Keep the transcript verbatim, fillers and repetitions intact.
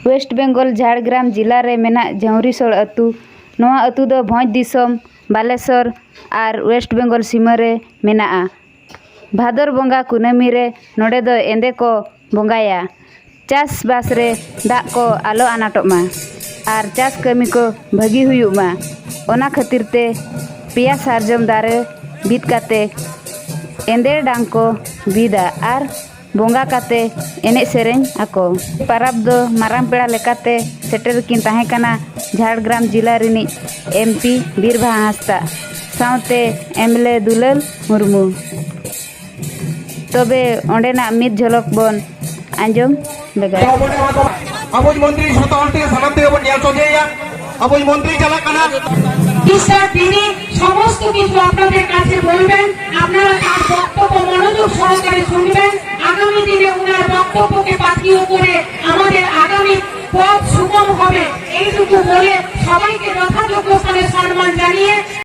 West Bengal Jhargram ᱡᱤᱞᱟ ᱨᱮ ᱢᱮᱱᱟᱜ ᱡᱷᱟᱹᱣᱨᱤᱥᱳᱲ ᱟᱹᱛᱩ᱾ ᱱᱚᱣᱟ ᱟᱹᱛᱩ ᱫᱚ ᱵᱷᱚᱸᱡᱽ ᱫᱤᱥᱚᱢ, ᱵᱟᱞᱮᱥᱚᱨ ᱟᱨ ᱳᱭᱮᱥᱴ ᱵᱮᱝᱜᱚᱞ ᱥᱤᱢᱟᱹ ᱨᱮ ᱢᱮᱱᱟᱜᱼᱟ᱾ ᱵᱷᱟᱫᱚᱨ ᱵᱚᱸᱜᱟ ᱠᱩᱱᱟᱹᱢᱤ ᱨᱮ ᱱᱚᱰᱮ ᱫᱚ ᱮᱸᱫᱮ ᱠᱚ ᱵᱚᱸᱜᱟᱭᱟ᱾ ᱪᱟᱥᱵᱟᱥ ᱨᱮ ᱫᱟᱜ ᱠᱚ ᱟᱞᱚ ᱟᱱᱟᱴᱚᱜ ᱢᱟ ᱟᱨ ᱪᱟᱥ ᱠᱟᱹᱢᱤ ᱠᱚ ᱵᱷᱟᱹᱜᱤ ᱦᱩᱭᱩᱜ ᱢᱟ, ᱚᱱᱟ ᱠᱷᱟᱹᱛᱤᱨ ᱛᱮ ᱯᱮᱭᱟ ᱥᱟᱨᱡᱚᱢ ᱫᱟᱨᱮ ᱵᱤᱫ ᱠᱟᱛᱮ ᱮᱸᱫᱮ ᱰᱟᱝ ᱠᱚ ᱵᱤᱫᱟ ᱟᱨ ᱵᱚᱸᱜᱟ ᱠᱟᱛᱮ ᱮᱱᱮᱡ ᱥᱮᱨᱮᱧ ᱟᱠᱚ᱾ ᱯᱟᱨᱟᱵᱽ ᱫᱚ ᱢᱟᱨᱟᱝ ᱯᱮᱲᱟ ᱞᱮᱠᱟᱛᱮ ᱥᱮᱴᱮᱨ ᱠᱤᱱ ᱛᱟᱦᱮᱸ ᱠᱟᱱᱟ ᱡᱷᱟᱲᱜᱨᱟᱢ ᱡᱤᱞᱟ ᱨᱤᱱᱤᱡ ᱮᱢ ᱯᱤ ᱵᱤᱨᱵᱟᱦᱟ ᱦᱟᱸᱥᱫᱟ ᱥᱟᱶᱛᱮ M L A Dulal Murmu. ᱛᱚᱵᱮ ᱚᱸᱰᱮᱱᱟᱜ ᱢᱤᱫ ᱡᱷᱚᱞᱚᱠ ᱵᱚᱱ ᱟᱸᱡᱚᱢ ᱞᱮᱜᱟ᱾ ᱟᱵᱚᱭᱤᱡ ᱢᱚᱱᱛᱨᱤ ᱡᱷᱚᱛᱚ ᱦᱚᱲ ᱛᱮᱜᱮ ᱥᱟᱱᱟᱢ ᱛᱮᱜᱮ ᱵᱚᱱ ᱧᱮᱞ ᱥᱚᱡᱷᱮᱭᱟ᱾ ᱟᱵᱚᱭᱤᱡ ᱢᱚᱱᱛᱨᱤ ᱪᱟᱞᱟᱜ ᱠᱟᱱᱟ᱾ স্যার, তিনি সমস্ত কিছু আপনাদের কাছে বলবেন। আপনারা তার বক্তব্য মনোযোগ সহকারে শুনবেন। আগামী দিনে ওনার বক্তব্যকে পাথিয়ে করে